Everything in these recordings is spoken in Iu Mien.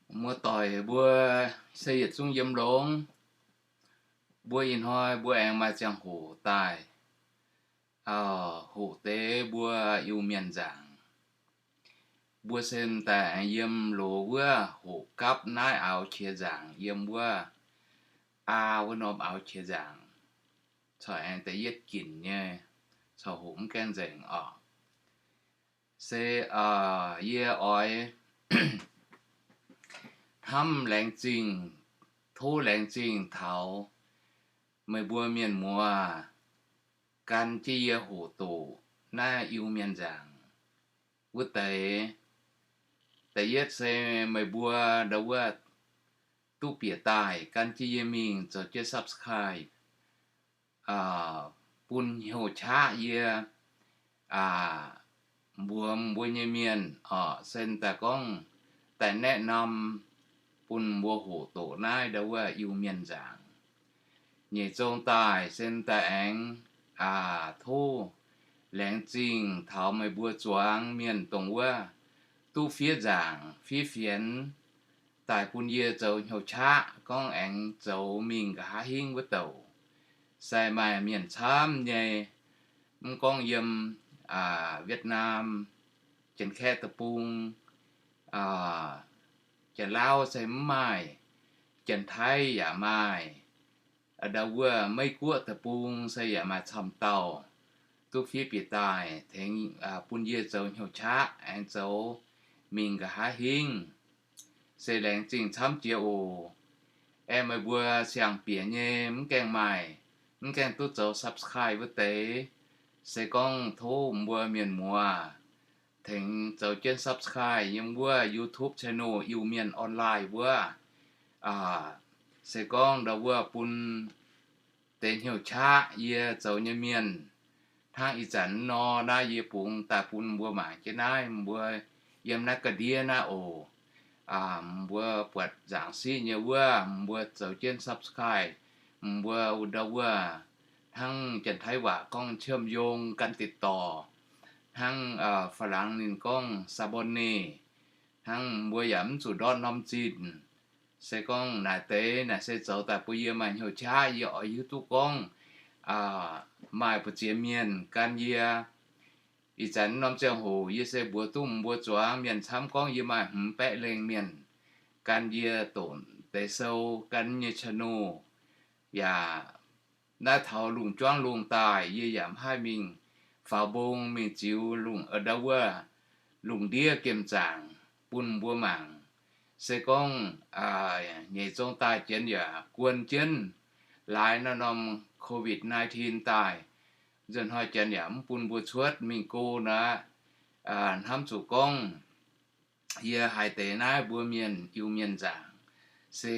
Muoz-doic mbuo se yietc zungv yiem longx. Mbuo ih hnoi mbuo aengx maaih ziangh hoc daaih hoqc deix mbuo Iu-Mienh nzaangc. Mbuo se daaih aengx yiem loz wuov hoqc gapv naaiv aaux qiex nzaangc yiem wuov aa wuov norm aaux qiex nzaangc, corc aengx da'yietv ginc nyei, corc hoqc mv gaengh nzengc oc. Se yie oix hnamv laengz zingh, tov laengz zingh taux meih mbuo mienh muoz gan jienv yie hoqc doqc naaiv Iu-Mienh nzaangc wuov deix. Da'yietv se meih mbuo ndau wuov duqv bieqc daaih gan jienv yie mingh zoux jienv subscribe bun hnyouv qaqv yie mbuox mbuo nyei mienh oc, se daaih gorngv daaih naeqv norm bun mbuo hoqc doqc naaiv ndau wuov Iu-Mienh nzaangc. Nyeic zong daaih se daaih aengx tov laengz zingh taux meih mbuo zuangx mienh dongh wuov duqv fiev nzaangc fiev fienx daaih bun yie zoux hnyouv qaqv gorngv aengx zoux mingh nqa'haav hingv wuov douc. Se maaih mienh camv nyei, mv gorngv yiem Vietnam, Janx-Kaeqv deic-bung, Janx-Lauv se mv maaih, Janx-Taiv yaac maaih, ndau wuov Meiv-Guoqv deic-bung se yaac maaih camv dauh duqv fiev bieqc daaih tengx bun yie zoux hnyouv qaqv aengx zoux mingh nqa'haav hingv. Se laengz zingh camv jiex oc. Aeqv, meih mbuo siang-bieqc nyei mv gaengh maaih, mv gaengh duqv zoux subscribe wuov deix, se gorngv tov mbuo mienh muoz tengx zoux jienv subscribe yiem wuov YouTube channel Iu-Mienh Online wuov. Se gorngv ndau wuov bun deix hnyouv qaqv yie zoux nyei mienh. Hnangv ih zanc nor naaiv yie bungx daaih bun mbuo mangc jienv naaiv, mbuo yiem naaiv ga'ndiev naaiv oc. Mbuo buatc nzaangc siqv nyei wuov, mbuo zoux jienv subscribe, mbuo ndau wuov, hnangv Janx-Taiv waac gorngv เชื่อมโยง gan ติดต่อ, hnangv Faa-laangz ninh gorngv สะบั้นเน, hnangv mbuo yaac mv zuqc ndortv norm zinh. Se gorngv naaic deix naaic se zoux daaih bun yie maaih hnyouv qaqv yie oix hiuv duqv gorngv maaih mbu'ziex mienh gan yie. Ih zanc norm ziangh hoc yie se mbuox duqv mbuo zuangx mienh camv gorngv yie maaih hmz baeqv lengh mienh gan yie doqc deix sou gan nyei channel. Yaac naaiv taux lungh juangv lungh daaih yie yaac mv haih mingh faaux mbong mingh ziux lungh ndau wuov lungh ndiev gemh zaangc bun mbuo mangc. Se gorngv nyeic zong daaih Janx yaac guon jienv laaix naaiv norm COVID nineteen daaih, nzunc hnoi Janx yaac mv bun mbuo cuotv mingh go nor, hnamv zuqc gorngv yie haiz deix naaiv mbuo mienh Iu-Mienh nzaangc, se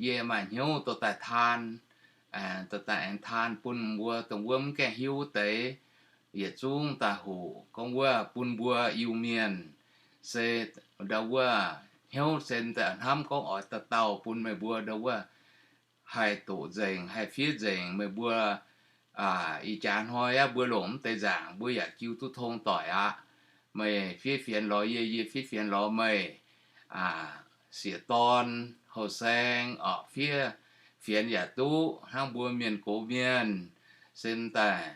yie maaih hnyouv dorh daaih taan, dorh daaih aengx taan bun mbuo dongh wuov mv gaengh hiuv wuov deix yietc zungv daaih hoqc gorngv wuov bun mbuo Iu-Mienh se ndau wuov hnyouv se daaih hnamv gorngv oix dauh dauh bun meih mbuo ndau wuov haih doqc nzengc, haih fiev nzengc meih mbuo. Ih jaax hnoi aqv, mbuo longc mv deix nzaangc mbuo yaac jiu duqv tong doic aqv. Meih fiev fienx lorz yie, yie fiev fienx lorz meih. Sieqv dorn, houh saeng, orqc, fiev fienx yaac duqv. Hnangv mbuo mienh gox mienh, se daaih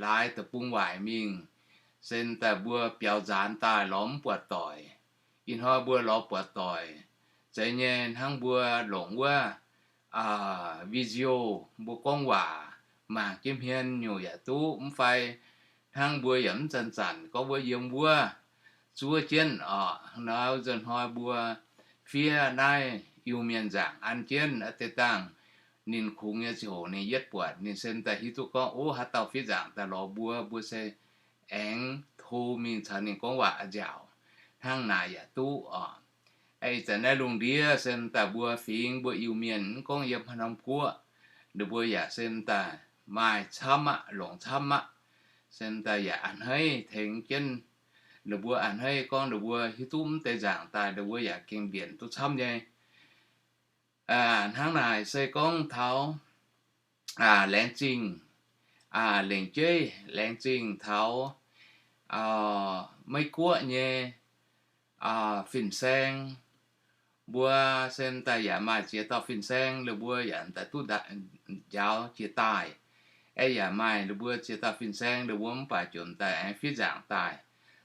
laaix deic-bung waaic mingh, se daaih mbuo biaux nzaanx daaih lorz mv buatc doic. Ih hnoi mbuo lorz buatc doic, zeiz nyei hnangv mbuo longc wuov video mbuo gorngv waac mangc jienv hmien nyungc yaac duqv mv fai hnangv mbuo yaac mv zanc-zanc gorngv wuov yiem wuov zuov jienv orqc. Nor nzunc hnoi mbuo fiev naaiv Iu-Mienh nzaangc an jienv deix dangh, ninh kungx nyei ziangh hoc ninh yietv buatc ninh se daaih hiuv duqv gorngv, ov, haaix dauh fiev nzaangc daaih lorz mbuo, mbuo se aengx to mingh caux ninh gorngv waac a'nziaauc hnangv naaic yaac duqv orqc. Ih zanc naaiv lungh ndiev se daaih mbuo fingx mbuo Iu-Mienh mv gorngv yiem haaix norm guoqv, ninh mbuo yaac se daaih maaih camv aqv, longc camv aqv. Se daaih yaac a'hneiv tengx jienv ninh mbuo, a'hneiv gorngv ninh mbuo hiuv duqv mv deix nzaangc daaih ninh mbuo yaac gengh mbienc duqv camv nyei. Hnangv naaic se gorngv taux laengz zingh, lengc jeiv laengz zingh taux Meiv Guoqv nyei fin-saeng, Mbuo se daaih yaac maaih ziex dauh fin-saeng, ninh mbuo yaac daaih duqv njaaux jiex daaih. Aeqv, yaac maaih ninh mbuo ziex dauh fin-saeng, ninh mbuo mv baac ziouc daaih aengx fiev nzaangc daaih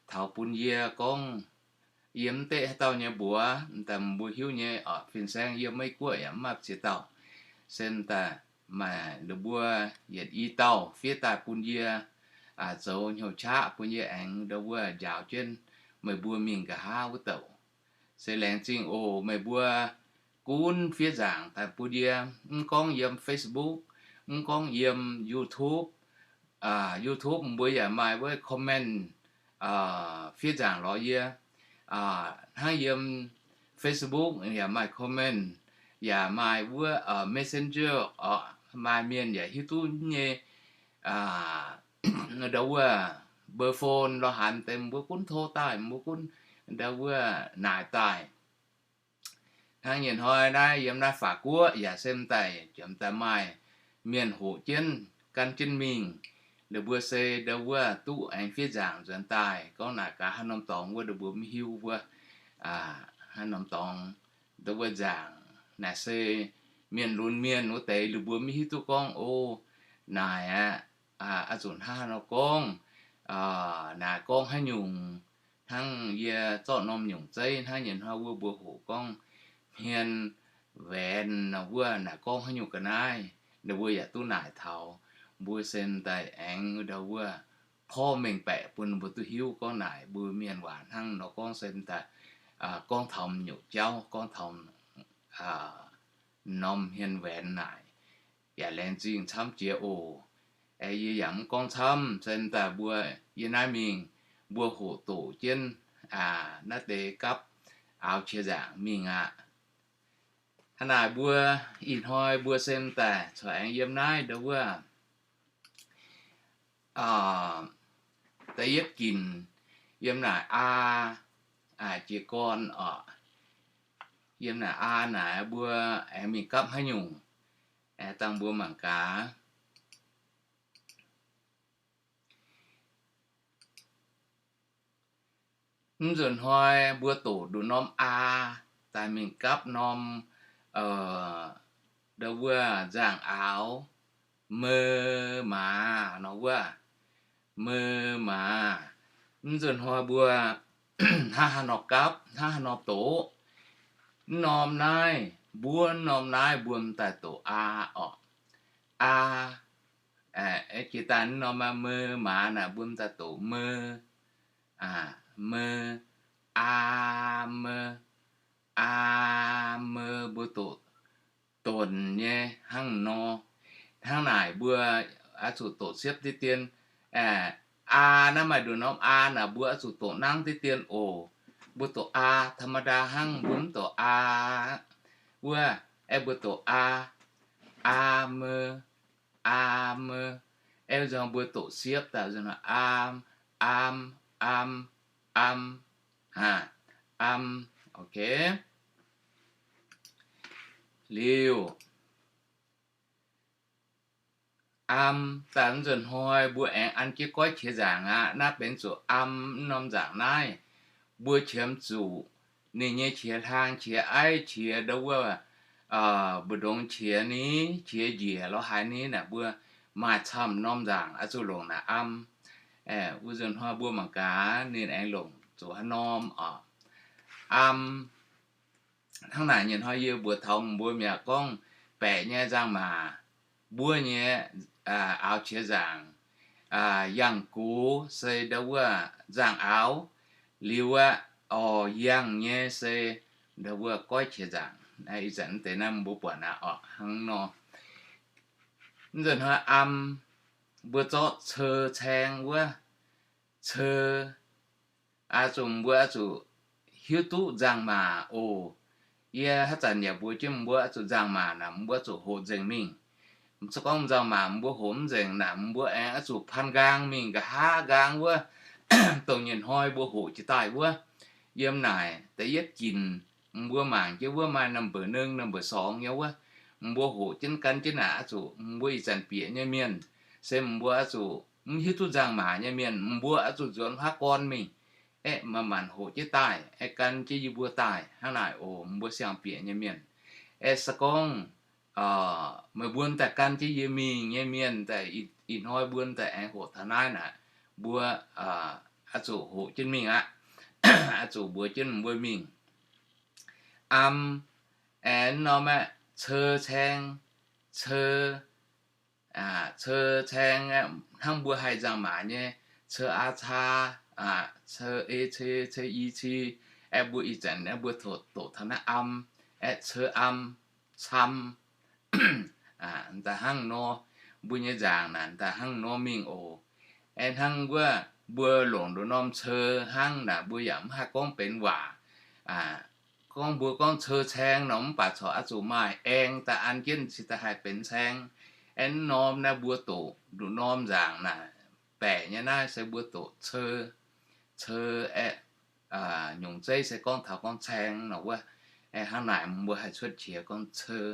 taux bun yie gorngv, yie mv deqv haaix dauh nyei mbuox, daaih mbuo hiuv nyei oc. Fin-saeng yiem Meiv Guoqv yaac mv maaih ziex dauh. Se daaih maaih ninh mbuo yietc i dauh fiev daaih bun yie, zoux hnyouv qaqv bun yie aengx ndau wuov njaaux jienv meih mbuo mingh nqa'haav wuov douc. Se laengz zingh oc. Meih mbuo gunv fiev nzaangc daaih bun yie, mv gorngv yiem Facebook, mv gorngv yiem YouTube. YouTube mbuo yaac maaih wuov comment fiev nzaangc lorz yie. Hnangv yiem Facebook yaac maaih comment, yaac maaih wuov Messenger oc, maaih mienh yaac hiuv duqv nyei. Ndau wuov mbuo phone lorz haaix deix mbuo gunv tov daaih, mbuo gunv ndau wuov naaic daaih. Hnangv nyei hnoi naaiv yiem naaiv法国yaac se daaih jomc daaih maaih mienh hoqc jienv gan jienv mingh. Ninh mbuo se ndau wuov duqv aengx fiev nzaangc nzuonx daaih. Gorngv naaic gaax haaix norm dorngx wuov ninh mbuo mv hiuv wuov, haaix norm dorngx ndau wuov nzaangc naaic se mienh lunx mienh wuov deix ninh mbuo mv hiuv duqv gorngv, o, naaic aqv, oix zuqc hnangv haaix nor gorngv, naaic gorngv haaix nyungc. Hnangv yie zorqv norm nyungc zeiv hnangv nyei hnoi wuov mbuo hoqc gorngv hmien waenx nor wuov naaic gorngv haaix nyungc ga'naaiv, ninh mbuo yaac duqv naaic taux. Mbuo se daaih aengx ndau wuov porv mengh baeqc bun ninh mbuo duqv hiuv gorngv naaic mbuo mienh waac hnangv nor gorngv se daaih gorngv taux nyungc jauv, gorngv taux norm hmien waenx naaic. Yaac laengz zingh camv jiex oc. Yie yaac mv gorngv camv, se daaih mbuo yie naaiv mingh, mbuo hoqc doqc jienv naaiv deix gapv aaux qiex nzaangc mingh aqv. Hnangv naaic mbuo ih hnoi mbuo se daaih corc aengx yiem naaiv ndau wuov da'yietv ginc, yiem naaic aa jiez gorn oc. Yiem naaic aa naaic mbuo aengx mingh gapv haaix nyungc, aengx dangh mbuo mangc gaax. Mv nzunc hnoi mbuo doqc nduqc norm aa daaih mingh gapv norm ndau wuov nzangc-aaux, mei, maaz nor wuov, mei, maaz. Mv nzunc hnoi mbuo hnangv haaix nor gapv, hnangv haaix nor doqc. Mv norm naaiv, mbuo mv norm naaiv mbuo m'daaih doqc aa oc. Aa, jiex daaih mv norm mei, maaz naaic mbuo m'daaih doqc mei, mei, aa, mei, aa, mei, mbuo doqc donc nyei hnangv nor. Hnangv naaic mbuo oix zuqc doqc siepv diqv dien. Aa naaiv maaih nduqc norm aa naaic mbuo oix zuqc doqc nangv diqv dien oc. Mbuo doqc aa ธรรมดา hnangv, mbuo mv doqc aa wuov, aeqv, mbuo doqc aa, aa, mei, aa, mei, aeqv, nzunc mbuo doqc siepv daaih, am, am, am, am, am, ok. Liuz, am daaih mv nzunc hnoi mbuo aengx an jienv goiv qiex nzaangc aqv. Naaiv benx zuqc am mv norm nzaangc naaiv. Mbuo qiemx zuqc ninh nyei qiex hlaang, qiex aiv, qiex ndau wuov mbu'ndongx qiex ni, qiex njiec lorz haaix ni naaic mbuo maaih camv norm nzaangc oix zuqc longc naaic am. Wuov nzunc hnoi mbuo mangc gaax ninh aengx longc zuqc haaix norm oc. Am hnangv naaic nyei hnoi yie mbuox taux mbuo mi'aqv gorngv baeqc nyei nzangc-maac, mbuov nyei aaux qiex nzaangc, yangh gox se ndau wuov nzangc-aaux, liuz aqv, orc, yangh nyei se ndau wuov goiv qiex nzaangc. Ih zanc deix naaiv mbuo buatc aqv oc, hnangv nor. Mv nzunc hnoi am mbuo zorqv ceu caeng wuov, ceu, oix zuqc, mbuo oix zuqc hiuv duqv nzangc-maac oc. Yie haaix zanc yaac mbuox jienv mbuo oix zuqc nzangc-maac naaic mbuo oix zuqc hoqc nzengc mingh. Se gorngv nzangc-maac mbuo hoqc mv nzengc naaic mbuo aengx oix zuqc paan nqaang mingh nqa'haav nqaang wuov, dongh nyei hnoi mbuo hoqc jiex daaih wuov. Yiem naaic da'yietv ginc mbuo mangc jienv wuov maaih นัมเบอร์ หนึ่ง นัมเบอร์ สอง nyei wuov. Mbuo hoqc jienv gan jienv naaic oix zuqc mbuo ih zanc bieqc nyei mienh, se mbuo oix zuqc mv hiuv duqv nzangc-maac nyei mienh, mbuo oix zuqc nzuonx haav gorn mingh. aeqv, manc-manc hoqc jienv daaih, aeqv, gan jienv yie mbuo daaih hnangv naaic oc, mbuo siang-bieqc nyei mienh. Aeqv, se gorngv meih mbuo daaih gan jienv yie mingh nyei mienh, ih hnoi mbuo daaih aengx hoqc taux naaiv naaic, mbuo oix zuqc hoqc jienv mingh aqv. Oix zuqc mbuox jienv mbuo mingh. Am, aeqv, norm aeqv, ceu caeng, ceu, ceu caeng, hnangv mbuo haih nzangc-maac nyei, ceu aa caa, ceu ei cei, ceu i ci, aeqv, mbuo ih zanc aeqv mbuo doqc taux naaiv am, aeqv, ceu am, cam, daaih hnangv nor, mbuo nyei nzaangc naaic daaih hnangv nor mingh oc. Aeqv, hnangv wuov mbuo longc nduqc norm ceu hnangv naaic, mbuo yaac mv haih gorngv benx waac. Gorngv mbuo gorngv ceu caeng nor, mv baac corc oix zuqc maaih aeng daaih an jienv cingx daaih haih benx caeng. Aeqv, norm naaiv mbuo doqc nduqc norm nzaangc naaic, baeqc nyei naaiv se mbuo doqc ceu, ceu aeqv, nyungc zeiv se gorngv taux gorngv caeng nor wuov. Aeqv, hnangv naaic mbuo haih cuotv qiex gorngv ceu,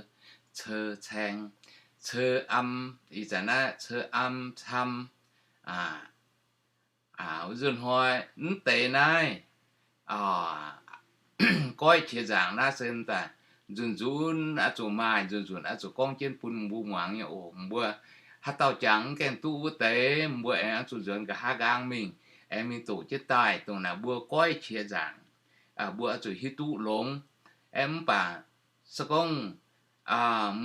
ceu caeng, ceu am, ih zanc naaiv ceu am cam. Wuov nzunc hnoi mv deix naaiv goiv qiex nzaangc naaiv se daaih nzunc nzunc oix zuqc maaih, nzunc nzunc oix zuqc gorngv jienv bun mbuo muangx nyei oc. Mbuo haaix dauh jangx mv gaengh duqv wuov deix, mbuo aengx oix zuqc nzuonx nqa'haav nqaang mingh, aengx mingh doqc jienv daaih, dongh naaic mbuo goiv qiex nzaangc, mbuo oix zuqc hiuv duqv longx. Aeqv, mv baac se gorngv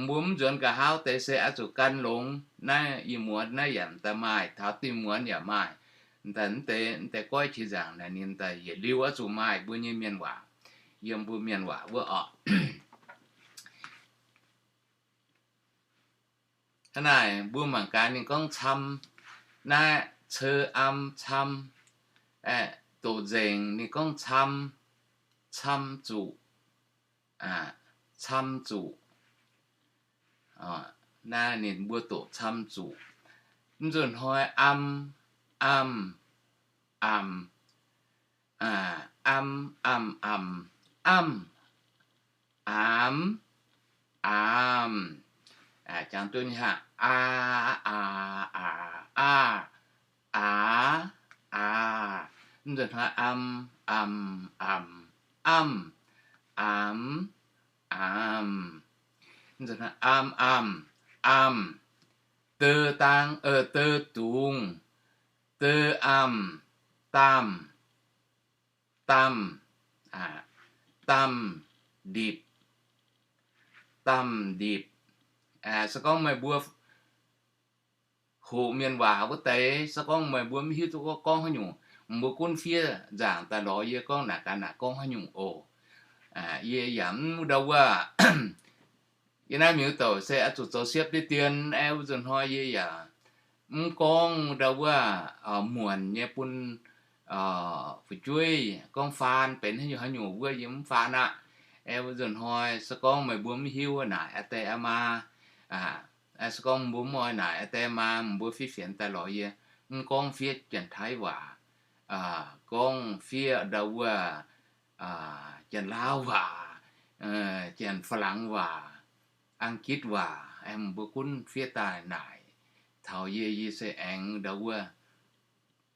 mbuo mv nzuonx nqa'haav deix se oix zuqc gan longx. Naaiv ih muonz naaiv yaac daaih maaih, taux dih muonz yaac maaih. Daaih mv deix, mv deix goiv qiex nzaangc naaic ninh daaih yietc liuz oix zuqc maaih mbuo nyei mienh waac, yiem mbuo mienh waac wuov oc. Hnangv naaic mbuo mangc gaax ninh gorngv cam, naaiv ceu am cam, doqc nzengc ninh gorngv cam, cam zuqc, cam zuqc. Naaiv ninh mbuo doqc cam zuqc. Mv nzunc hnoi am, amh, amx, am, amh, amx, amh, amx, amx. Jangx duqv nyei hnangv, aa, aa, aa, aa, aa, aa. Mv nzunc hnoi am, amx, amx, amh, amx, amx. Mv nzunc hnoi am, amx, amx. Deu dang, deu dungz, deu amx, damh, damh, damh ndipc, damh ndipc. Se gorngv meih mbuo hoqc mienh waac wuov deix, se gorngv meih mbuo mv hiuv duqv gorngv haaix nyungc, mbuo gunv fiev nzaangc daaih lorz yie gorngv naaic gaax naaic gorngv haaix nyungc oc. Yie yaac mv ndau wuov, yie naaiv miuc douc se oix zuqc zoux siepv deix dien, aeqv, wuov nzunc hnoi yie yaac mv gorngv ndau wuov muonc nyei bun fu'jueiv gorngv faan benx haaix nyungc haaix nyungc wuov yie mv faan aqv. Aeqv, wuov nzunc hnoi se gorngv meih mbuo mv hiuv naaic aa die aa maa, se gorngv mbuo mv oix naaic aa die maa, mbuo fiev fienx daaih lorz yie, mv gorngv fiev Janx-Taiv waac, gorngv fiev ndau wuov Janx-Laauv waac, Janx-Faalaangx waac, Ang^gitv waac, mbuo gunv fiev daaih naaic taux yie, yie se aengx ndau wuov,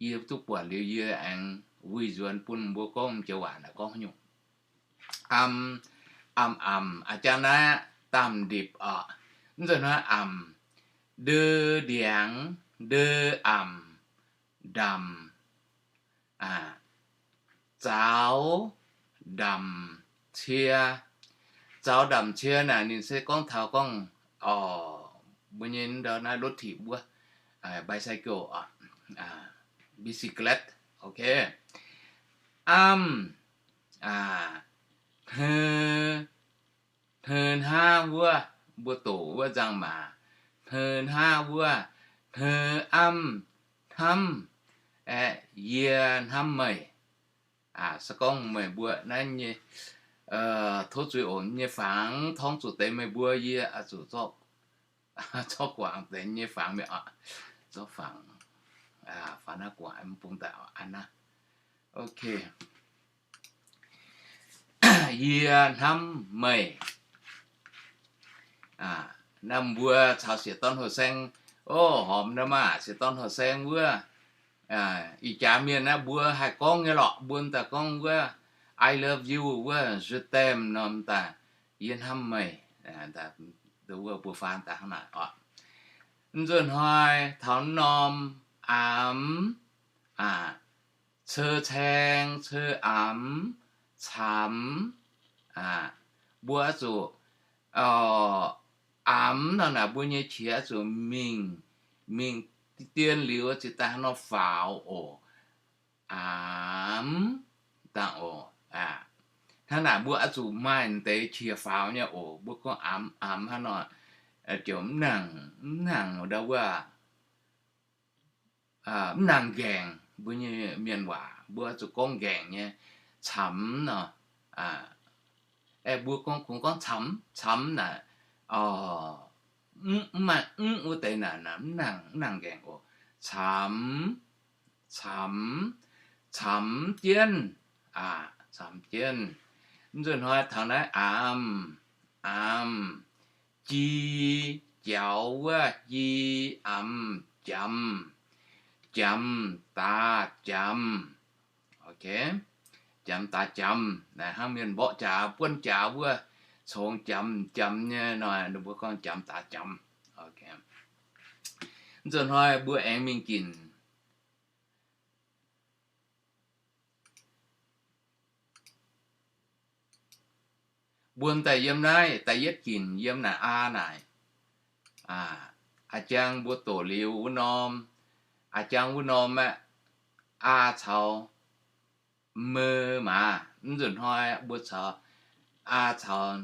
yie duqv buatc liuz yie aengx wuih nzuonx bun mbuo gorngv joux waac naaic gorngv haaix nyungc. Am, amx, amx, aa, jangx naaiv damh ndipc oc. Mv nzunc hnoi amx, ndeu ndiangx, ndeu amx, ndamc, zaux ndamc cie. Zaux ndamc cie naaic ninh se gorngv taux gorngv, orqc, mbuo nyei ndau naaiv รถถีบ wuov, bicycle, bicycle, ok. Amv, hneu, hneu hnangv wuov, mbuo doqc wuov nzangc-maac, hneu hnangv wuov, hneu amv hnamv, aeqv, yie hnamv meih. Se gorngv meih mbuo naaiv nyei tov zuiz oc, nyei fangx torngv zuqc deix meih mbuo, yie oix zuqc zorqv guangc deix nyei fangx mi'aqv oc. Zorqv fangx, fangx naaiv guangc mv bung daaih an naaiv. Ok. Yie hnamv meih. Naaiv mbuo caux sieqv dorn houh saeng, o, horpc naaiv maah, sieqv dorn houh saeng wuov, Ih jaax mienh naaiv mbuo haih gorngv nyei lorqc, mbuo daaih gorngv wuov I love you wuov, je t'aime norm daaih, yie hnamv meih, wuov mbuo faan daaih hnangv naaic oc. Nzunc hnoi taux norm amx, ceu caeng, ceu amx, camx, mbuo oix zuqc amx nor naaic mbuo nyei qiex oix zuqc mingh, mingh dien liuz oix zuqc daaih hnangv nor faaux oc. Amx dangh oc. Hnangv naaic mbuo oix zuqc maaih deix qiex faaux nyei oc. Mbuo gorngv amx, amx hnangv nor, ziouc mv nangc, mv nangc ndau wuov, mv nangc nqaengc. Mbuo nyei mienh waac mbuo oix zuqc gorngv nqaengc nyei. Camx nor, aeqv, mbuo gorngv kungx gorngv camx, camx naaic, mv maaih mv wuov deix naaic, mv nangc, mv nangc nqaengc oc. Camx, camx, camx jienv, camx jienv. Mv nzunc hnoi taux naaiv amx, amx, ji, jaux wuov ji, amx, jamx, jamx, daax jamx. Jamx daax jamx naaic hnangv mienh mborqv jaax, buonv jaax wuov, congx jamx jamx nyei nor, ninh mbuo gorngv jamx daax jamx. Mv nzunc hnoi mbuo aengx mingh ginc mbuo daaih yiem naaiv da'yietv ginc yiem naaic aa naaic. Aa jang mbuo doqc liuz wuov norm, aa jang wuov norm aeqv, aa caux mei maah. Mv nzunc hnoi mbuo caux aa caux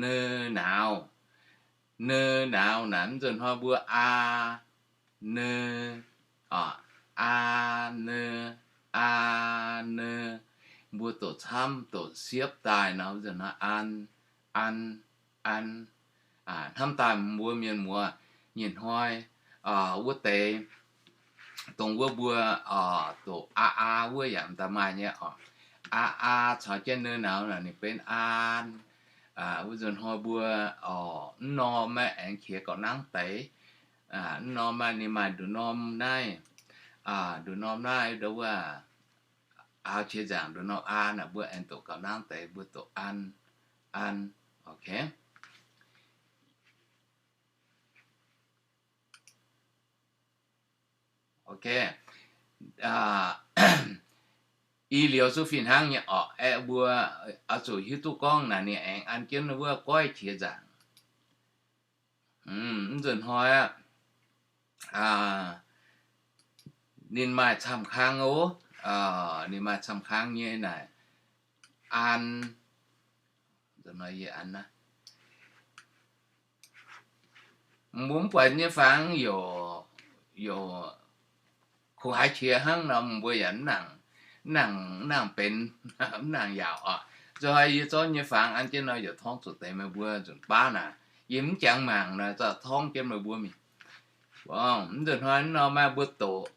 neu nauz. Neu nauz naaic mv nzunc hnoi mbuo aa, neu, aa, neu, aa, neu. Mbuo doqc camv doqc siepv daaih nor, mv nzunc hnoi an, an, an. Hnamv daaih mbuo mienh muoz nyei hnoi wuov deix, dongh wuov mbuo doqc aa, aa wuov yaac m'daaih maaih nyei oc. Aa, aa caux jienv neu nauz naaic ninh benx an. Wuov nzunc hnoi mbuo mv norm aeqv, aengx qiex gauh nangv deix. Mv norm aeqv, ninh maaih nduqc norm naaiv, nduqc norm naaiv ndau wuov, aaux qiex nzaangc nduqc norm aa naaic mbuo aengx doqc gauh nangv deix, mbuo doqc an, an. Ok. Ok. I liuz zuqc fih hnangv nyei orqc, aeqv, mbuo oix zuqc hiuv duqv gorngv naaic ninh aengx an jienv wuov goiv qiex nzaangc. Mv nzunc hnoi aqv, ninh maaih camv kang oc. Ninh maaih camv kang nyei naaic, an, mbuo mv buatc nyei fangx, yaac kungx haiz qiex hnangv nor, mbuo yaac mv nangc, mv nangc benx, mv nangc yaauc oc. Nzunc hnoi yie zorqv nyei fangx an jienv nor, yaac torngv zuqc deix meih mbuo nzunc baav naaic. Yie mv jangx mangc nor, zorqv torngv jienv meih mbuo mingh. Mv nzunc hnoi mv norm naaiv mbuo doqc,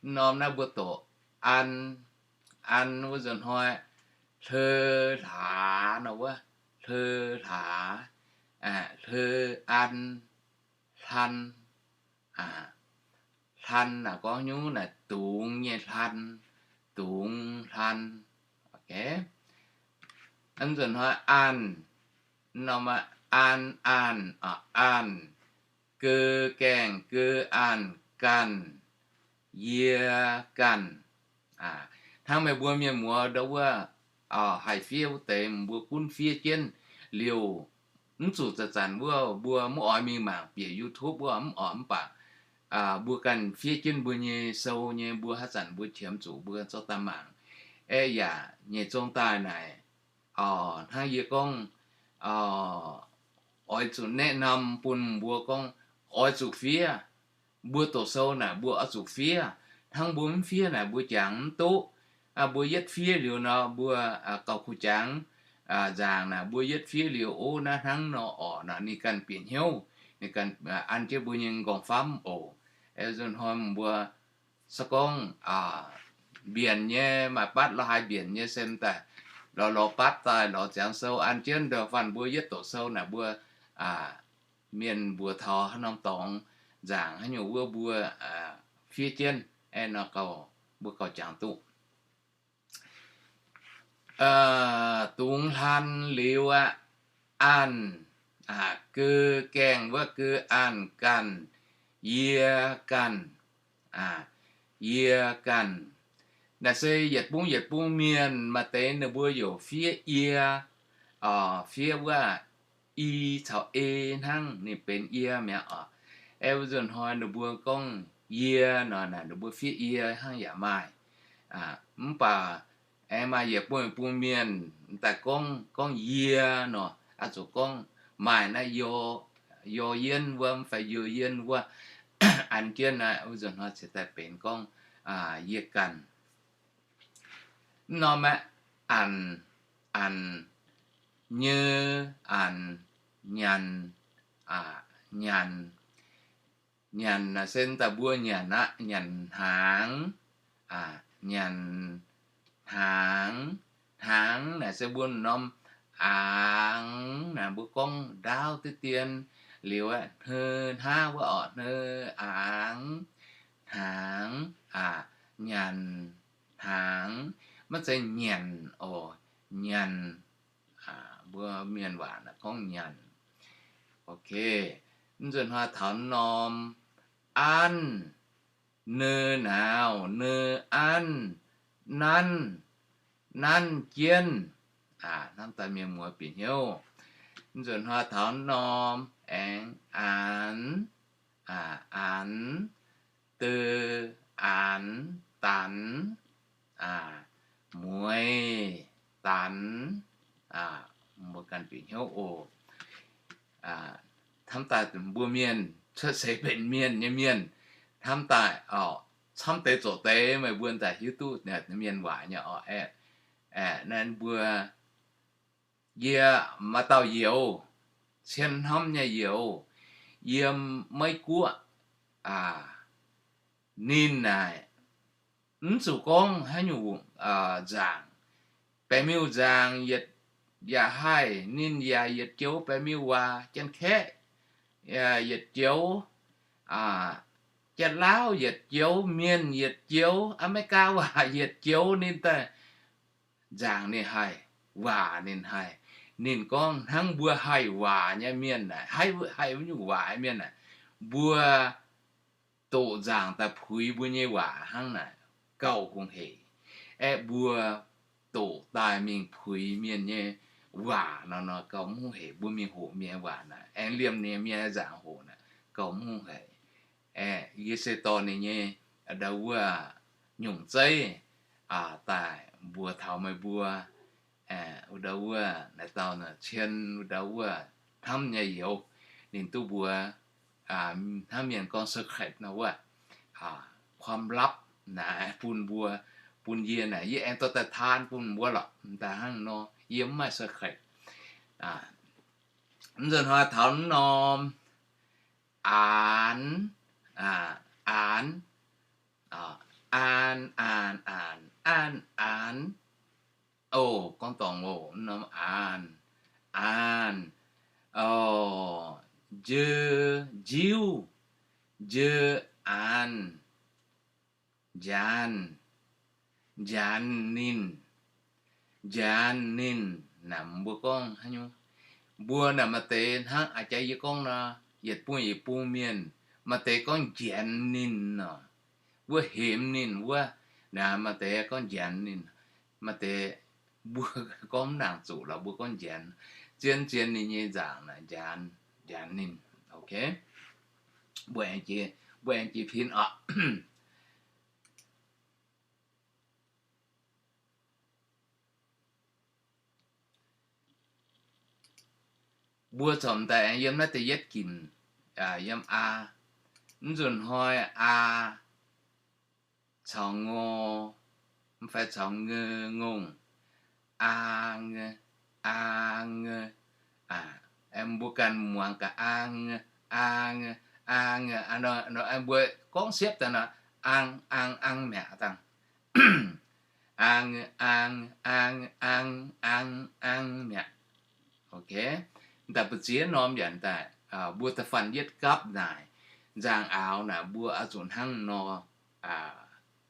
mv norm naaiv mbuo doqc an, an wuov nzunc hnoi hleu hlaax nor wuov, hleu hlaax, hleu an, hlan, hlan naaic gorngv nyungc naaic dungz nyei hlan, dungz hlan. Mv nzunc hnoi an, norm an, an, an, geu gaengh geu an, ganh, yie ganh. Hnangv meih mbuo mienh muoz ndau wuov haih fiev wuov deix, mbuo gunv fiev jienv liouh. Mv zuqc zanc-zanc wuov mbuo mv oix mingh mangc bieqc YouTube wuov mv oix, mv baac mbuo ganh fiev jienv mbuo nyei sou nyei, mbuo haaix zanc mbuo qiemx zuqc mbuo zorqv daaih mangc. Aeqv, yaac nyeic zong daaih naaic, hnangv yie gorngv, oix zuqc naeqv norm bun mbuo gorngv oix zuqc fiev. Mbuo doqc sou naaic mbuo oix zuqc fiev. Hnangv mbuo mv fiev naaic mbuo jangx mv duqv. Mbuo yietv fiev liuz nor mbuo gauh kuh jangx. Nzaangc naaic mbuo yietv fiev liuz, ov, naaiv hnangv nor orqc, naaic ninh ganh bieqc hnyouv, ninh ganh an jienv mbuo nyei m'nqorngv famv oc. Nzunc hnoi mbuo se gorngv mbienc nyei, maaih batv lorz haaix mbienc nyei se m'daaih lorz lorz batv daaih lorz ziangx sou an jienv, da'faanh mbuo yietv doqc sou naaic mbuo mienh mbuox taux haaix norm dorngx nzaangc haaix nyungc wuov mbuo fiev jienv. Aeqv, nor gauh, mbuo gauh jangx duqv. Dungz hlan liuz aqv, a'geu gaengh wuov geu, a'ganh, yie ganh, yie ganh. Naaiv se yietc bung yietc bung mienh maaih deix ninh mbuo youc fiev yie, fiev wuov i caux e hnangv, ninh benx yie mi'aqv oc. Aeqv, wuov nzunc hnoi ninh mbuo gorngv yie nor, naaiv ninh mbuo fiev yie hnangv yaac maaih. Mv baac aengx maaih yietc bung bung mienh daaih gorngv, gorngv yie nor, oix zuqc gorngv maaih naaiv yor, yor yienv wuov fai yor yienv wuov, an jienv naaiv, wuov nzunc hnoi cingx daaih benx gorngv yie ganh. Mv norm aeqv, anc, anc, nyei, anc, nyanc, nyanc. Nyanc naaiv se daaih mbuo nyanc aqv, nyanc hnaangx, nyanc hnaangx. Hnaangx naaiv se mbuo norm aangx naaiv, mbuo gorngv ndaauv diqv dien liuz aeqv, hnoi hnaav wuov oc, hnoi aangx, hnaangx, nyanc hnaangx. Maiv zeiz nyanc oc, nyanc. Mbuo mienh waac naaiv gorngv nyanc. Ok, mv nzunc hnoi taux norm anv, neu nauz, neu anv, nanv, nanv jienv. Hnamv daaih mienh muoz bieqc hnyouv. Mv nzunc hnoi taux norm aengx aanx, aanx, deu, aanx, danx, mueiz, danx. Mbuo ganh bieqc hnyouv oc. Hnamv daaih mbuo mienh cuotv seix benx mienh nyei mienh, hnamv daaih camv deix zoqc deix meih mbuo daaih hiuv duqv mienh waac nyei oc. Aeqv, naaiv mbuo, yie maaih dauh youz, cien hnamv nyei youz, yiem Meiv Guoqv. Ninh naaic mv zuqc gorngv haaix nyungc nzaangc, baeqc miuc nzaangc yietc, yaac haih, ninh yaac yietc joux baeqc miuc waac, Janx-Kaeqv yietc joux, Janx-Lauv yietc joux, Mienh yietc joux, Aa^me^li^gaa waac yietc joux, ninh daaih nzaangc ninh haih, waac ninh haih. Ninh gorngv hnangv mbuo haih waac nyei mienh naaic, haih, haih wuov nyungc waac mienh naaic, mbuo doqc nzaangc daaih puix mbuo nyei waac hnangv naaic, gauh hungh heic. Aeqv, mbuo doqc daaih mingh puix mienh nyei waac nor, nor gauh mv hungh heic. Mbuo mingh hoqc mienh waac naaic, aengx liemh ninh mienh nzaangc hoc naaic, gauh mv hungh heic. Aeqv, yie se dorh ninh nyei ndau wuov nyungc zeiv daaih mbuox taux meih mbuo. Wuov ndau wuov naaiv dauh cien wuov ndau wuov hnamv nyei youz, ninh duqv mbuox, hnamv mienh gorngv secret nor wuov, ความลับ naaic bun mbuo, bun yie naaic, yie aengx dorh daaih taan bun mbuo lorqc, daaih hnangv nor, yie mv maaih secret. Mv nzunc hnoi taux norm aanx, aanx, an, an, an, an, aanx. O, gorngv dorngc oc, norm aanx, aanx. O, njeu, njiuv, njeu aanx, njaanx, njaanx ninh, njaanx ninh. Naaic mbuo gorngv haaix nyungc, mbuo naaic maaih deix hnangv a'jang yie gorngv nor, yietc bung yietc bung mienh, maaih deix gorngv njaanx ninh nor, wuov hemx ninh wuov. Naaic maaih deix gorngv njaanx ninh, maaih deix mbuo gorngv mv nangc zuqc lorqc, mbuo gorngv njaanx. Zien zien ninh nyei nzaangc naaic njaanx, njaanx ninh. Ok, mbuo aengx jiex, mbuo aengx jiex pin oc. Mbuo corc daaih aengx yiem naaiv da'yietv ginc, yiem aa. Mv nzunc hnoi aa caux ngo, mv fai caux nge ngongh, aa nge, aa nge, mbuo ganh muangx gaax, aa nge, aa nge, aa nge, mbuo gorngv siepv daaih nor, ang, ang, ang mi'aqv dangh. Ang, ang, ang, ang, ang, ang mi'aqv. Ok, daaih mbu'ziex norm yaac daaih, mbuo da'faanh yietv gapv naaic, nzangc-aaux naaic mbuo oix zuqc hnangv nor,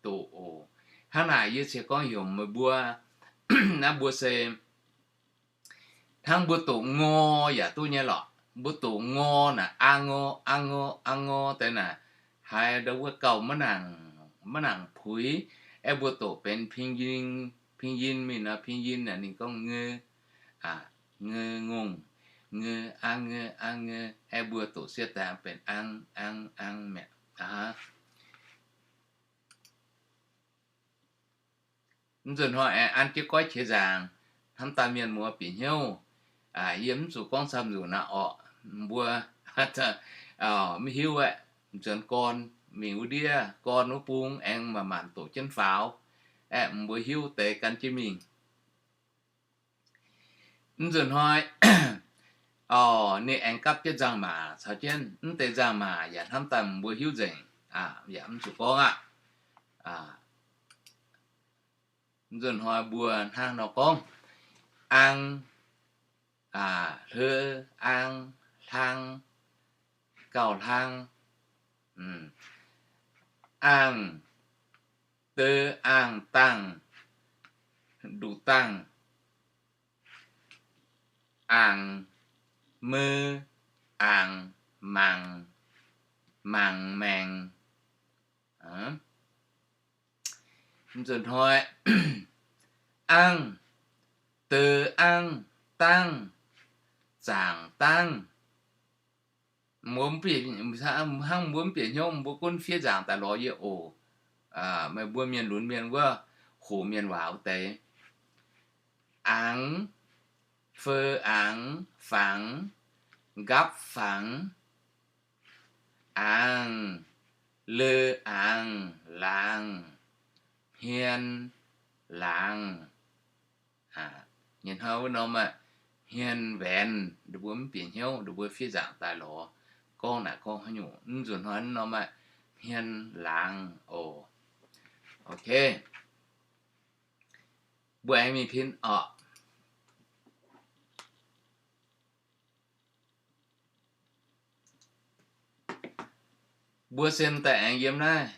doqc oc. Hnangv naaic yie cingx gorngv heuc meih mbuo, naaiv mbuo se hnangv mbuo doqc ngor yaac duqv nyei lorqc. Mbuo doqc ngor naaic, aa ngor, aa ngor, aa ngor deix naaic, haiz ndau wuov gauh maiv nangc, maiv nangc puix. Aeqv, mbuo doqc benx pinyin, pinyin mingh nor, pinyin naaic ninh gorngv ngeu, ngeu ngongh, ngeu, aa ngeu, aa ngeu. Aeqv, mbuo doqc sieqv daaih benx ang, ang, ang mi'aqv. Mv nzunc hnoi aengx an jienv goiv qiex nzaangc, hnamv daaih mienh muoz bieqc hnyouv. Yie mv zuqc gorngv camv nzunc naaiv orqc, mbuo mv hiuv aeqv, nzuonx gorn mingh wuov ndiev, gorn wuov bung aengx manc-manc doqc jienv faaux. Aeqv, mbuo hiuv deix gan jienv mingh. Mv nzunc hnoi, orqc, ninh aengx gapv jienv nzangc-maac caux jienv, mv deix nzangc-maac yaac hnamv daaih mbuo hiuv nzengc, yaac mv zuqc gorngv aqv. Mv nzunc hnoi mbuo hnangv nor gorngv, ang, hleu, ang, hlang, gauh hlang, angh, deu, angh, dangh, nduqc dangh, angc, meu, angc, mangc, mangc, maengc. Mv nzunc hnoi, angv, deu angv, dangv, zaangc dangv. Mbuo mv bieqc, hnangv mbuo mv bieqc hnyouv, mbuo gunv fiev nzaangc daaih lorz yie oc. Meih mbuo mienh lunx mienh wuov, hoqc mienh waac wuov deix. Angx, fou angx, fangx, nqapv fangx, angh, leu angh, laangh, hmien, laangz. Nyei hnoi wuov norm aeqv, hmien, waenx, ninh mbuo mv bieqc hnyouv, ninh mbuo fiev nzaangc daaih lorz, gorngv naaic gorngv haaix nyungc, mv nzunc hnoi norm aeqv, hmien, laangz oc. Ok. Mbuo aengx mingh pin orqc. Mbuo sen daaih aengx yiem naaiv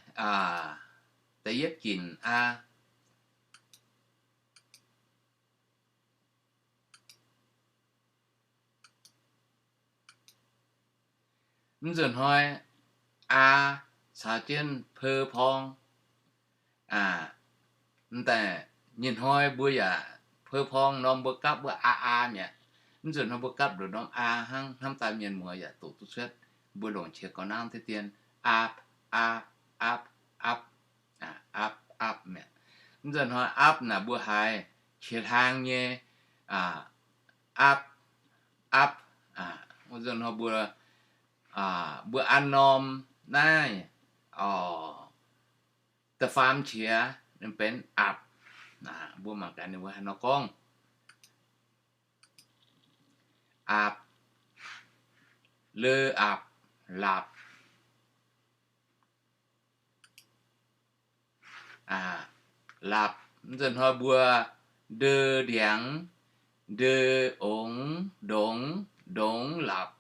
da'yietv ginc aa. Mv nzunc hnoi aa caux jienv peu porng. Mv daaih nyei hnoi mbuo yaac peu porng norm mbuo gapv wuov aa aa mi'aqv. Mv nzunc hnoi mbuo gapv nduqc norm aa hnangv, hnamv daaih mienh muoz yaac doqc duqv cuotv. Mbuo longc qiex gauh nangv deix dien, aapv, aapv, apv, apv, aapv, apv mi'aqv. Mv nzunc hnoi apv naaic mbuo haiz qiex hlang nyei, apv, apv. Mv nzunc hnoi mbuo, mbuo an norm naaiv, da'faam qiex ninh benx apc. Mbuo mangc gaax ninh mbuo haaix nor gorngv. Apc, leu apc, lapc. Lapc, mv nzunc hnoi mbuo ndeu ndiangx, ndeu ongx, ndongx, ndongx lapc.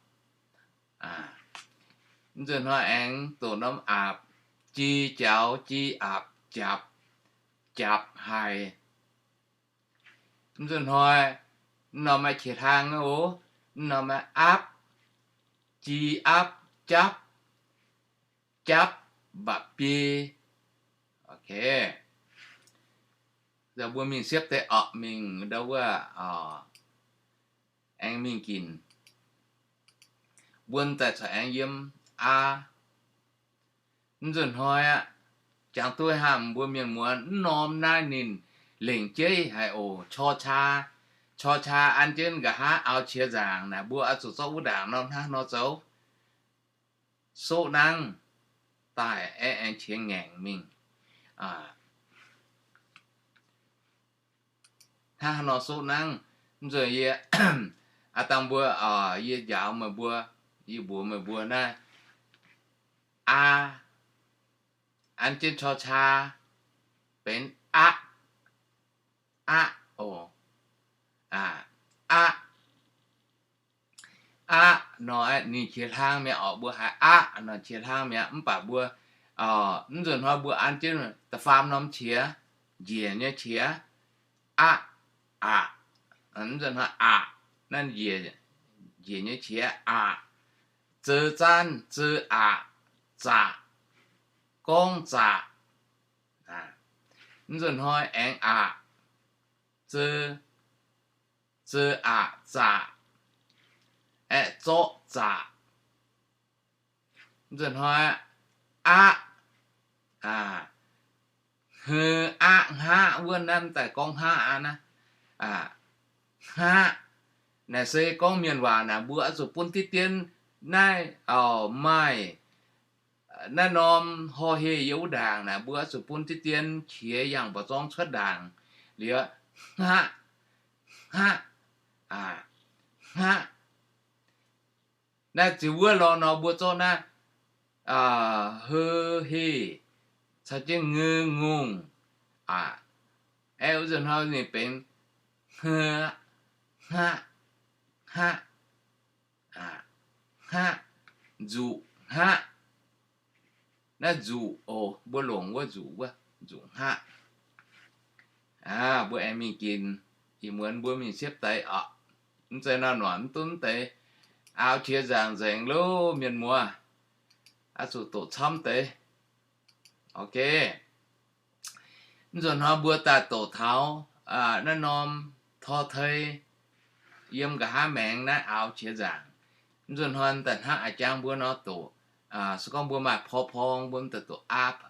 Mv nzunc hnoi aengx doqc norm apc, ji jaux, ji apc, japc, japc haic. Mv nzunc hnoi, mv norm maaih qiex hlang oc, mv norm maaih apv, ji apv, japv, japv, mba'biei. Ok. Mbuo mingh siepv deix orqc mingh ndau wuov, aengx mingh ginc. Mbuo daaih corc aengx yiem aa. Mv nzunc hnoi aqv, jangx duqv hnangv mbuo mienh muoz mv norm naaiv ninh lengc jeiv haic oc. Cor caa, cor caa an jienv nqa'haav auv qiex nzaangc naaic, mbuo oix zuqc zorqv wuov ndaangc norm hnangv nor zoux. Soqv nangv daaih aengx qiex ngaengc mingh. Hnangv haaix nor soqv nangv? Mv nzunc yie, aa dangh mbuo, yie njaaux meih mbuo, yie mbuox meih mbuo naaiv, aa, an jienv cor caa benx aqv, aqv oc. Aqv, aqv nor ninh qiex hlang mi'aqv oc. Mbuo haiz aqv nor qiex hlang mi'aqv, mv baac mbuo Mv nzunc hnoi mbuo an jienv da'faam norm qiex, njiec nyei qiex, aqv, aqc. Mv nzunc hnoi aqc, naaiv njiec nyei qiex aqc. Zeu zaanv, zeu aqc, zaqc, gorngv zaqc. Mv nzunc hnoi aengx aqc, zeu, zeu aqc zaqc, aeqv, zorqv zaqc. Mv nzunc hnoi aqv, hnoi aqv, hngaqv wuov naaiv daaih gorngv hngaqv aqv naaiv. Hngaqv naaic se gorngv mienh waac naaic mbuo oix zuqc bun diqv dien naaiv, maaih naaiv norm hor heh yiem wuov ndaangc naaic mbuo oix zuqc bun diqv dien qiex yangh mba'zorng cuotv ndaangc liuz, hngaqv, hngaqv, hngaqv. Naaiv ziux wuov lorh nor mbuo zorqv naaiv heh, heh caux jienv ngeu, ngongh. Aeqv, wuov nzunc hnoi ninh benx hngaqv, hngaqv, hngaqv, hngaqv, nzuqc hngaqv. Naaiv nzuqc oc, mbuo longc wuov nzuqc wuov, nzuqc hngaqv. Mbuo aengx mingh ginc, ih muonz mbuo mingh siepv deix oc. Mv zeiz nor noic mv duqv deix. Aaux qiex nzaangc nzengc loh mienh muoz, oix zuqc doqc camv deix. Ok. Mv nzunc hnoi mbuo daaih doqc taux naaiv norm tor tei yiem nqa'haav maengx naaiv aaux qiex nzaangc. Mv nzunc hnoi daaih hnangv a'jangv mbuo nor doqc, se gorngv mbuo maaih por porng mbuo daaih doqc aapv,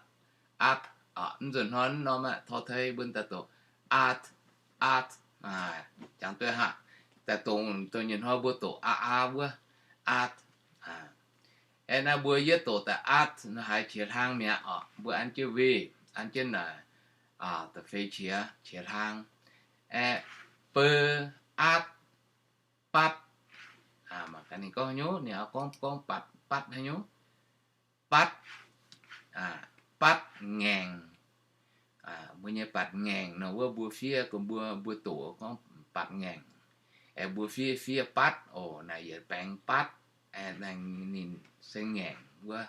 aapv. Mv nzunc hnoi norm tor tei mbuo daaih doqc aatv, aatv. Jangx duqv haic, daaih dongh dongh nyei hnoi mbuo doqc aa, aa wuov, aatv. Aeqv, naaiv mbuo yietv doqc daaih aatv nor haiz qiex hlang mi'aqv oc. Mbuo an jienv weih, an jienv naaic da'feix qiex, qiex hlang. Aeqv, beu, aatv, batv. Mangc gaax ninh gorngv haaix nyungc, ninh oix gorngv, gorngv batv, batv haaix nyungc. Batv, batv ngaengc. Mbuo nyei batc ngaengc nor wuov mbuo fiev, mbuo, mbuo doqc gorngv batc ngaengc. Aeqv, mbuo fiev, fiev batv oc, naaic yietc baengx batv. Aeqv, ninh se ngaengc wuov,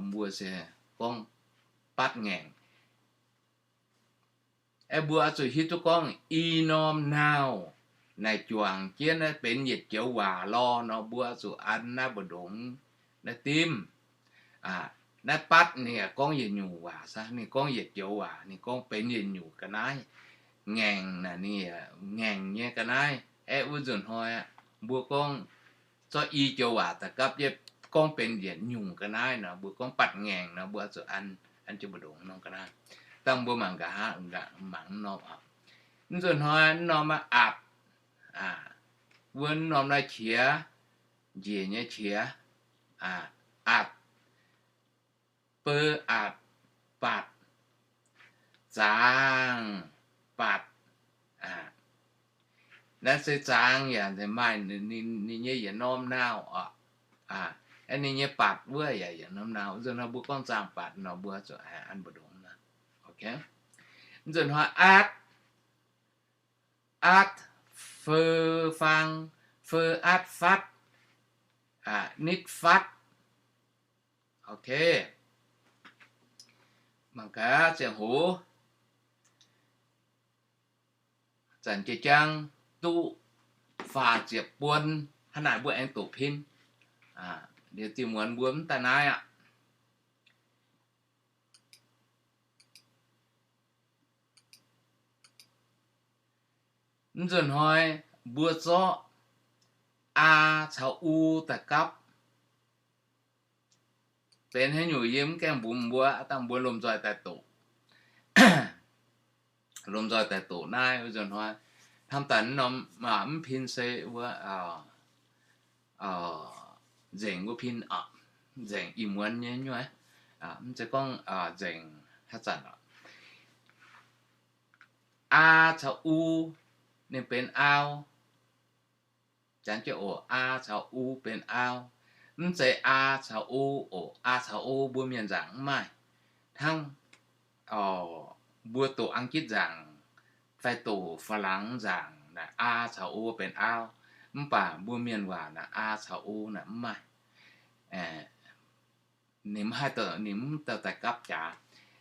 mbuo se gorngv batv ngaengc. Aeqv, mbuo oix zuqc hiuv duqv gorngv i norm noun naaic juangc jienv naaiv benx yietc joux waac lorh nor, mbuo oix zuqc an naaiv mbu'ndongx naaiv dimv. Naaiv batv ninh yaac gorngv yietc nyungc waac, ninh gorngv yietc joux waac, ninh gorngv benx yietc nyungc ga'naaiv. Ngaengc naaic ninh yaac ngaengc nyei ga'naaiv. Aeqv, wuov nzunc hnoi mbuo gorngv zorqv i joux waac da'gapv jienv gorngv benx yietc nyungc ga'naaiv nor, mbuo gorngv batv ngaengc nor, mbuo oix zuqc an, an jienv mbu'ndongx norm ga'naaiv. Dangh mbuo mangc nqa'haav, mangc norm oc. Mv nzunc hnoi norm aatc, wuov norm naaiv qiex, njiec nyei qiex, aatc, beu aatc, batc, zaangc batc. Naaiv se zaangc yaac maaih ninh nyei yietc norm nauz oc. Aeqv, ninh nyei batc wuov yaac yietc norm nauz. Nzunc hnoi mbuo gorngv zaangc batc nor, mbuo zuqc an mbu'ndongx. Nzunc hnoi aatv, aatv, fou faang, fou aatv fatv, nitv fatv. Ok. Mangc gaax ziangh hoc zanc jiex jangv duqv faah ziepc buon, hnangv naaic mbuo aengx doqc pin. Liuz diuh muonz mbuo mv daaih naaiv aqv. Mv nzunc hnoi mbuo zorqv a caux u daaih gapv benx haaix nyungc yie mv gaengh mbuox mbuo, dangh mbuo lomh nzoih daaih doqc. Lomh nzoih daaih doqc naaiv nzunc hnoi hnamv daaih mv norm, mv pin se wuov nzengc wuov pin, nzengc ih muonz nyei nyuoz, mv zeiz gorngv nzengc haaix zanc oc. A caux u ninh benx au. Janx jienv oc, a caux u benx au. Mv zeiz a caux o oc, a caux o mbuo mienh nzaangc mv maaih. Hnangv mbuo doqc Ang-gitv nzaangc fai doqc Faa-laangx nzaangc naaic a caux o benx au. Mv baac mbuo mienh waac naaic a caux o naaic mv maaih. ninh mv haih, ninh mv dorh daaih gapv jaax.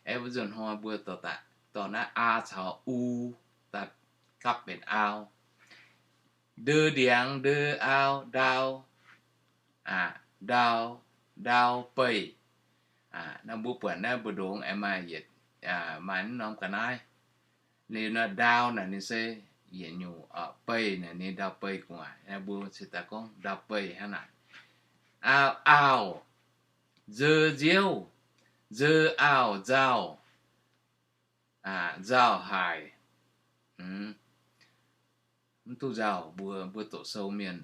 Aeqv, wuov nzunc hnoi mbuo dorh naaiv aa caux u daaih gapv benx aau. Ndeu ndiangx, ndeu aau, ndau, ndau, ndau beih. Naaiv mbuo buatc naaiv mbu'ndongx aengx maaih yietc, maaih mv norm ga'naaiv. Liuz nor ndau naaic ninh se yietc nyungc, beih naaic ninh ndau beih gu'nguaaic. Mbuo cingx daaih gorngv ndau beih hnangv naaic. Aau, aauh, nzeu nziouv, nzeu aauh nzauh, nzauh haic. Mv duqv nzauh, mbuo, mbuo doqc sou mienh,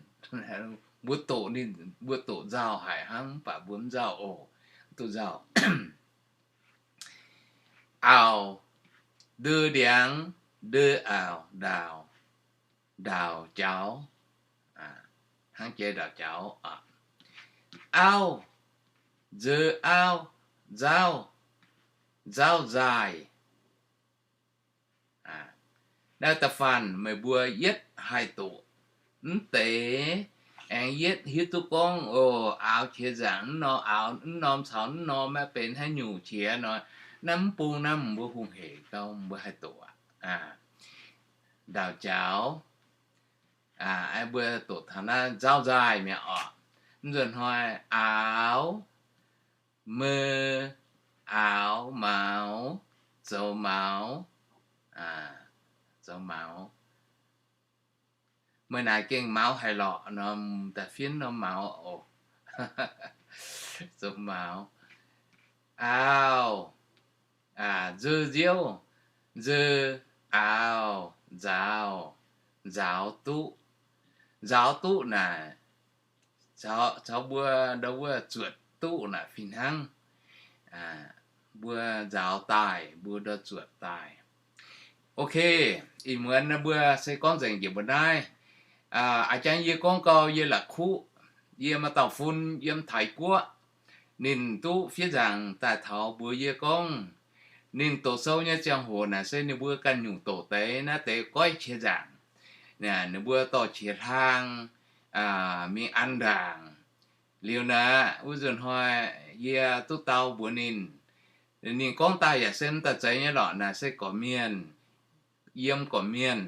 mbuo doqc ninh, mbuo doqc nzauh haic hnangv, mv baac mbuo mv nzauh oc. Mv duqv nzauh. Aauh, ndeu ndiangx, ndeu aauh, ndaauh, ndaauh jaux, hnangv jai ndaauh jaux. Auv, nzeu auv, nzauv, nzauv nzaaih. Naaiv da'faanh meih mbuo yietv haih doqc, mv deix aengx yietv hiuv duqv gorngv, o, aaux qiex nzaangc mv norm, aaux mv norm caux mv norm maiv benx haaix nyungc qiex nor, naaiv mv bung naaiv mbuo hungh heic gau mbuo haih doqc aqv. Ndaauh jaux, mbuo doqc taux naaiv nzauv nzaaih mi'aqv oc. Mv nzunc hnoi aaux, mou, aaux, maux, zoux maux, zoux maux. Meih naaic gengh maux haic lorqc nor, da'fiev norm maux oc. Zoux maux. Aauh, nzeu nziouv, nzeu, aauh, nzaaux, nzaaux duqv. Nzaaux duqv naaic, caux mbuo ndau wuov zuotc duqv naaic fih hnangv. Mbuo nzaaux daaih, mbuo ndau zuotc daaih. Ok, ih muonz mbuo se gorngv nzengc njiec mbuo naaiv. A'jang yie gorngv gau, yie la'kuqv, yie maaih dauh fun yiem Taiv-Guoqv, ninh duqv fiev nzaangc daaih taux mbuox yie gorngv, ninh doqc sou nyei ziangh hoc naaic se ninh mbuo ganh nyungc doqc deix naaiv deix goiv qiex nzaangc. Ninh mbuo dorh qiex hlang mingh an ndaangc. Liuz naaic wuov nzunc hnoi yie duqv dau mbuox ninh, ninh gorngv daaih yaac se mv daaih zeiz nyei lorqc, naaic se gorqv-mienh, yiem gorqv-mienh,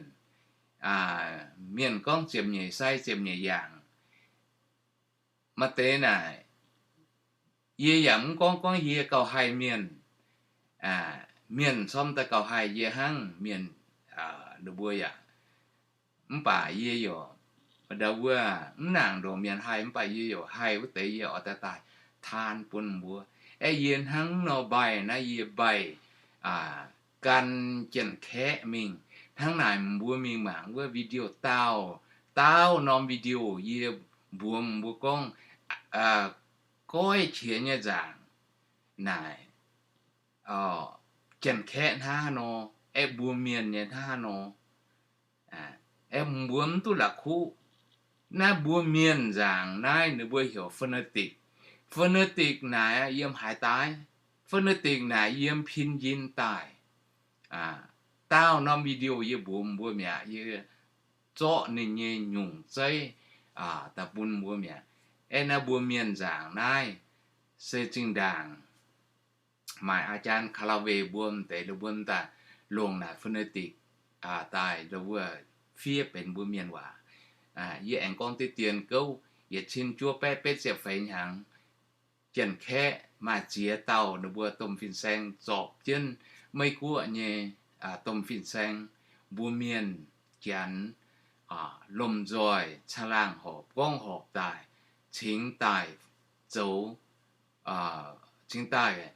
mienh gorngv ziepc nyeic sai ziepc nyeic yaangc. Maaih deix naaic, yie yaac mv gorngv gorngv yie gauh haih mienh, mienh corm daaih gauh haih yie hnangv mienh, ninh mbuo yaac, mv baac yie yaac ndau wuov mv nangc ndongc mienh haih, mv baac yie yaac haih wuov deix yie oix daaih daaih taan bun mbuo. Aeqv, yie hnangv nor mbaih naaiv yie mbaih gan Janx-Kaeqv mingh. Hnangv naaic mbuo mingh mangc wuov video daauh, daauh norm video yie mbuox mbuo gorngv, goiv qiex nyei nzaangc naaic, Janx-Kaeqv hnangv haaix nor, aeqv, mbuo mienh nyei hnangv haaix nor. Aeqv, mbuo mv duqv la'kuqv. Naaiv mbuo mienh nzaangc naaiv ninh mbuo heuc phonetic. Phonetic naaic yiem haaix daaih? Phonetic naaic yiem pinyin daaih. Daauh norm video yie mbuox mbuo mi'aqv, yie zorqv ninh nyei nyungc zeiv daaih bun mbuo mi'aqv. Aeqv, naaiv mbuo mienh nzaangc naaiv se zinh ndaangc maaih อาจารย์ Kalawe mbuo m'deix, mbuo m'daaih longc naaic phonetic daaih wuov fiev benx mbuo mienh waac. Yie aengx gorngv diqv dien gouv, yietc cin juov baeqv betv ziepc feix hnyangx, Janx-Kaeqv maaih ziex dauh ninh mbuo domh fin-saeng zorpc jienv Meiv-Guoqv nyei domh fin-saeng, mbuo mienh Janx lomh nzoih caangh laangh horpc gorngv horpc daaih, cingx daaih zoux, cingx daaih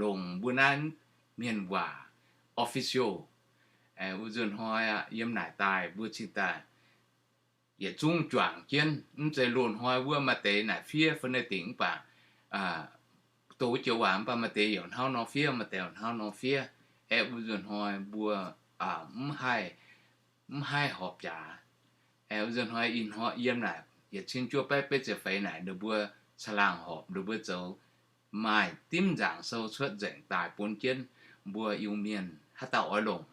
longc mbuo naaiv mienh waac official. Wuov nzunc hnoi yiem naaic daaih mbuo cingx daaih yietc zungv juangc jienv. Mv zeiz loz-hnoi wuov maaih deix naaic fiev phonetic mv baac doqc joux waac mv baac maaih deix yaac hnangv nor fiev, maaih deix yaac hnangv nor fiev. Aeqv, wuov nzunc hnoi mbuo mv haih, mv haih horpc jaax. Aeqv, wuov nzunc hnoi ih hnoi yiem naaic yietc cin juov baeqv betv ziepc feix naaic ninh mbuo caangh laangh horpc, ninh mbuo zoux maaih dimv nzaangc sou cuotv nzengc daaih bun jienv mbuo Iu-Mienh. Haaix dauh oix longc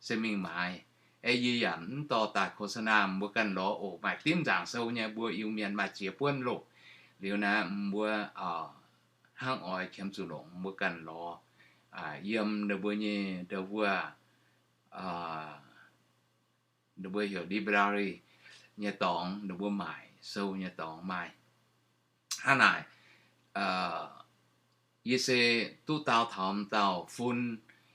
se mingh maaiz. Aeqv, yie yaac mv dorh daaih โฆษณา mbuo ganh lorz oc. Maaih dimv nzaangc sou nyei mbuo Iu-Mienh maaih ziex buonv loh. Liuz naaiv mbuo hnangv oix qiemx zuqc longc mbuo ganh lorz yiem ninh mbuo nyei ndau wuov, ninh mbuo heuc library nyei dorngx, ninh mbuo maaic sou nyei dorngx maaih. Hnangv naaic, yie se duqv dau taux m'dauh fun.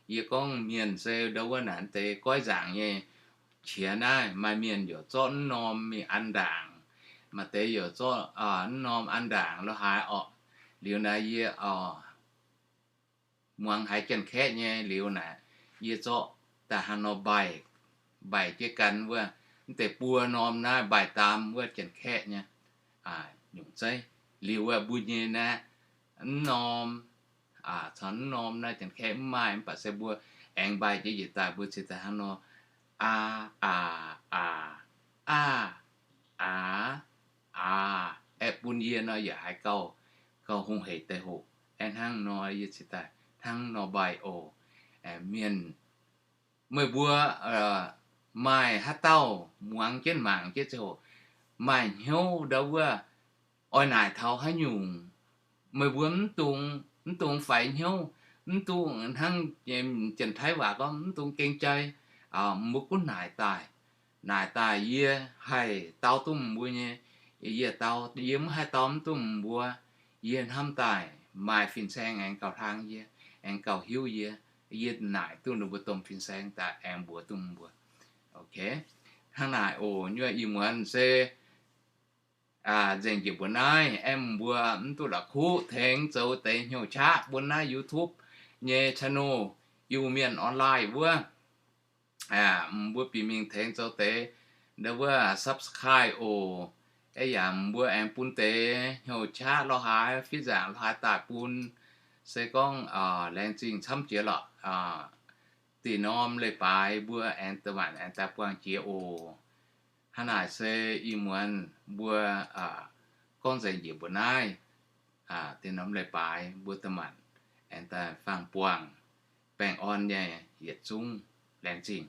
Yie gorngv mienh se ndau wuov naaic deix goiv nzaangc nyei qiex naaiv, maaih mienh yaac zorqv m'norm mingh an ndaangc, maaih deix yaac zorqv m'norm an ndaangc lo haaix orqc. Liuz naaic yie muangx haiz Janx-Kaeqv nyei liuz naaic, yie zorqv daaih hnangv nor mbaih, mbaih jienv gan wuov, m'deix buo norm naaiv mbaih daan wuov Janx-Kaeqv nyei nyungc zeiv. Liuz wuov mbuo nyei naaiv m'norm, caux m'norm naaiv Janx-Kaeqv mv maaih, mv baac se mbuo aengx mbaih jienv yietc daaih mbuo cingx daaih hnangv nor, aa, aa, aa, aa, aa, aa, aeqv, bun yie nor yaac haiz gauh, gauh hungh heic deix hoc. Aeqv, hnangv nor yie cingx daaih hnangv nor mbaih oc. Mienh, meih mbuo maaih haaix dauh muangx jienv mangc jienv ziangh hoc maaih hnyouv ndau wuov oix naaic taux haaix nyungc, meih mbuo mv dungx, mv dungx faix hnyouv, mv dungx hnangv Janx-Taiv waac gorngv mv dungx gengh jai. Mbuo gunv naaic daaih, naaic daaih yie haih dau duqv mbuo nyei, yie dau, yie mv haih dau mv duqv mbuo. Yie hnamv daaih maaih fin-saeng aengx gauh hlang yie, aengx gauh hiuv yie, yie naaic duqv ninh mbuo domh fin-saeng daaih aengx mbuox duqv mbuo. Ok, hnangv naaic oc. Nyuoz ih muonz se nzengc njiec mbuo naaiv, aengx mbuo mv duqv la'kuqv tengx zoux deix hnyouv qaqv bun naaiv YouTube nyei channel, Iu-Mienh Online wuov. Mbuo bieqc mingh tengx zoux deix ndau wuov subscribe oc. Aeqv, yaac mbuo aengx bun deix hnyouv qaqv lo haaix, fiev nzaangc lo haaix daaih bun. Se gorngv laengz zingh camv jiex lorqc. Dih norm leiz-baaix mbuo aengx da'maanc aengx daaih buangh jiex oc. Hnangv naaic se ih muonz mbuo gorngv nzengc njiec mbuo naaiv. Dih norm leiz-baaix mbuo da'maanc aengx daaih faang buangh. Baengh orn nyei yietc zungv. Laengz zingh.